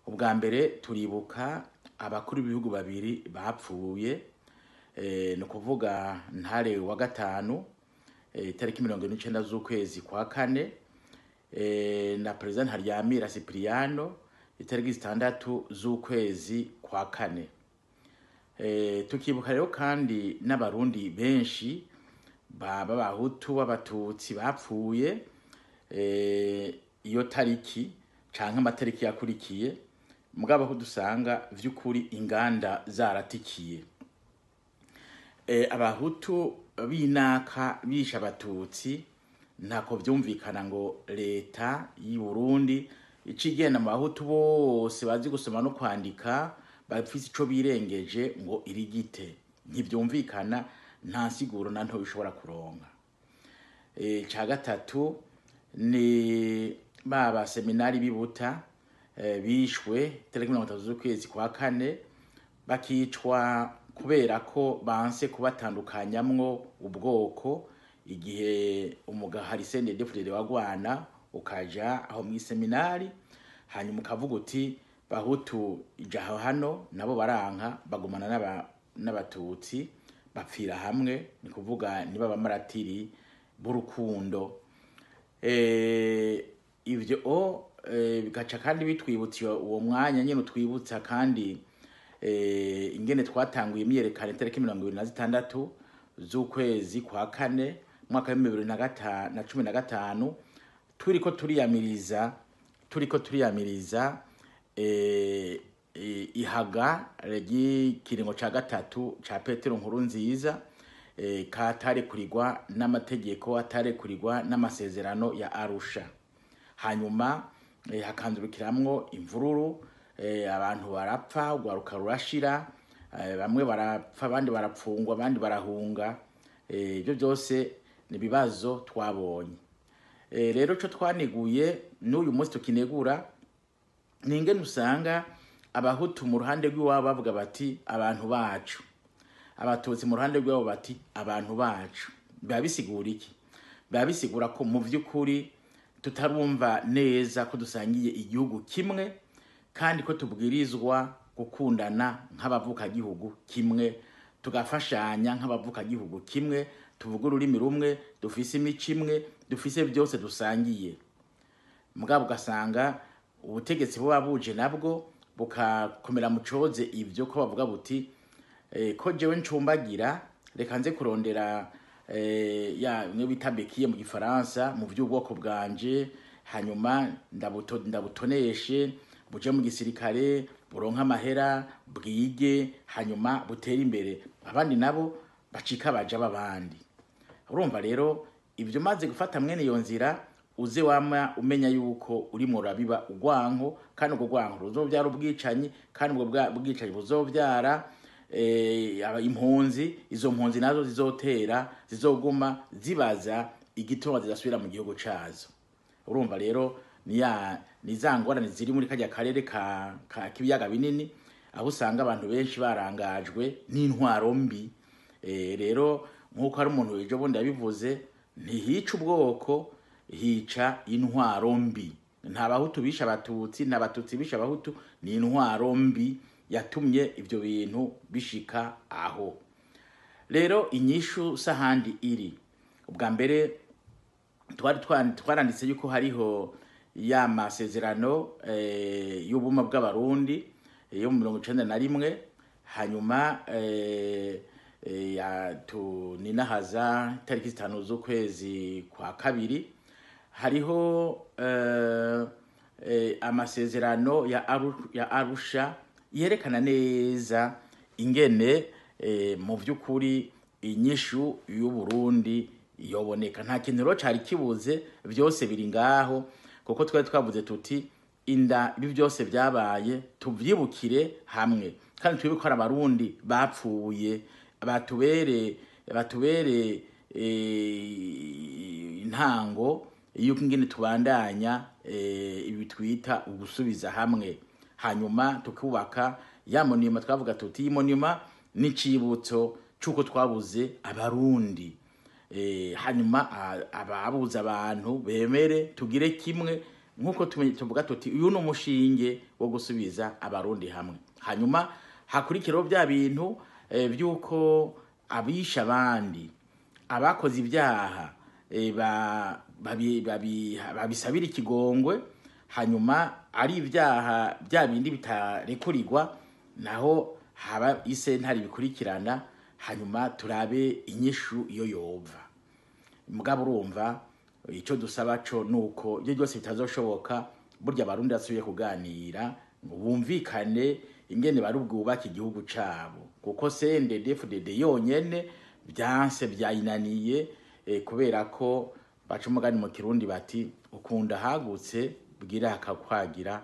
Ubwa mbere turibuka abakuru b'ibihugu babiri bapfuye, ni ukuvuga Ntare wa gatanu, itariki 49 z'ukwezi kwa kane, na perezida Ntaryamira Cipriano, itariki 6 z'ukwezi kwa kane. Tukibuka rero kandi n'abarundi benshi baba abahutu, b'abatutsi bapfuye iyo tariki canke amatariki yakurikiye, mugabo aho dusanga vy'ukuri inganda zaratikiye. Abahutu b'inaka bishe abatutsi, ntako vyumvikana ngo leta y'u Burundi ica igenda mu bahutu bose bazi gusoma no kwandika bafise ico birengeje ngo irigite. Ntivyumvikana, nta nsiguro na nto bishobora kuronka. Ca gatatu ni ba baseminari b'ibuta bishwe tariki 30 z'ukwezi kwa kane, bakicwa kubera ko banse kubatandukanyamwo ubwoko igihe umugahari CNDD-FDD wagwana ukaja aho mw'iseminari, hanyuma ukavuga uti bahutu ija aho hano, nabo baranka bagumana n'abatutsi bapfira hamwe, ni kuvuga niba abamaratiri b'urukundo. Ivyo bigaca kandi bitwibutsa uwo mwanya nyene utwibutsa kandi ingene twatanguye imyiyerekano itariki 26 z'ukwezi kwa kane mwaka w'ibihumbi bibiri na cumi na gatanu, turiko turiyamiriza ihaga ry'ikiringo ca gatatu ca Petero Nkurunziza, katarekurirwa n'amategeko, atarekurirwa n'amasezerano ya Arusha. Hanyuma hakandurukiramwo imvururu, abantu barapfa, urwaruka rurashira, bamwe barapfa, abandi barapfungwa, abandi barahunga. Ibyo byose ni ibibazo twabonye. Rero ico twaniguye n'uyu munsi tukinegura ni ingene usanga abahutu mu ruhande rw'iwabo bavuga bati abantu bacu, abatutsi mu ruhande rw'iwabo bati abantu bacu. Biba bisigura iki? Biba bisigura ko mu vy'ukuri tutarumva neza ko dusangiye igihugu kimwe, kandi ko tubwirizwa gukundana nk'abavukagihugu kimwe, tugafashanya nk'abavukagihugu kimwe, tuvuga ururimi rumwe, dufise imico imwe, dufise byose dusangiye. Mugabo ugasanga ubutegetsi buba buje nabwo bukakomera mu coze ivyo, ko bavuga buti ko jewe ncumbagira, reka nze kurondera ya mwe bita bekiye mu gifaransa mu vy'ubwoko bwanje, hanyuma ndabutoneshe buje mu gisirikare, buronka amahera, bwige, hanyuma butere imbere, abandi nabo bacika baja babandi. Urumva rero ivyo maze gufata mwene iyo nzira, uze wama umenya yuko urimo urabiba urwanko, kandi ubwo rwanko ruzovyara ubwicanyi, kandi ubwo bwicanyi buzovyara impunzi. Izo mpunzi nazo zizotera zizoguma zibaza igituma zidasubira mu gihugu cazo. Urumva rero ni za ngorane ziri muri karya karere ka k'ibiyaga binini, aho usanga abantu benshi barangajwe n'intwaro mbi. Rero nk'uko hari umuntu ejo bundi yabivuze, ntihica ubwoko, hica intwaro mbi. Nta bahutu bishe abatutsi, nta batutsi bishe abahutu, ni intwaro mbi yatumye ivyo bintu bishika aho. Rero inyishu sahandi iri. Ubwa mbere twari twaranditse yuko hariho ya masezerano y'ubumwe bw'abarundi yo mu 91, hanyuma ya tuninahaza itariki 5 z'ukwezi kwa kabiri, hariho amasezerano ya Arusha yerekana neza ingene mu vy'ukuri inyishu y'u Burundi yoboneka. Nta kintu rero cari kibuze, vyose biri ngaho, kuko twari twavuze tuti inda ibi byose byabaye tuvyibukire hamwe, kandi twibuke ko ari abarundi bapfuye, batubere intango yuko ingene tubandanya ibi twita ugusubiza hamwe, hanyuma tukubaka ya monima. Twavuga tuti iyi monima n'icibutso c'uko twabuze abarundi, hanyuma ababuze abantu bemere tugire kimwe Nk'uko tuvuga tuti uyu ni umushinge wo gusubiza Abarundi hamwe. Hanyuma hakurikiraho bya bintu by'uko abisha abandi, abakoze ibyaha, babisabira ikigongwe. Hanyuma ari ibyaha bya bindi bitarekurirwa, naho haba isentare bikurikirana, hanyuma turabe inyishu iyo yova. Mugabo urumva icyo dusaba co nuko ibyo byose bitazoshoboka, burya Abarundi basubiye kuganira ngo bumvikane ingene bari bwubake igihugu cabo, kuko CNDD-FDD yonyene byanse, byayinaniye, kubera ko baca umugani mu Kirundi bati: "Ukunda hagutse bwira hakakwagira."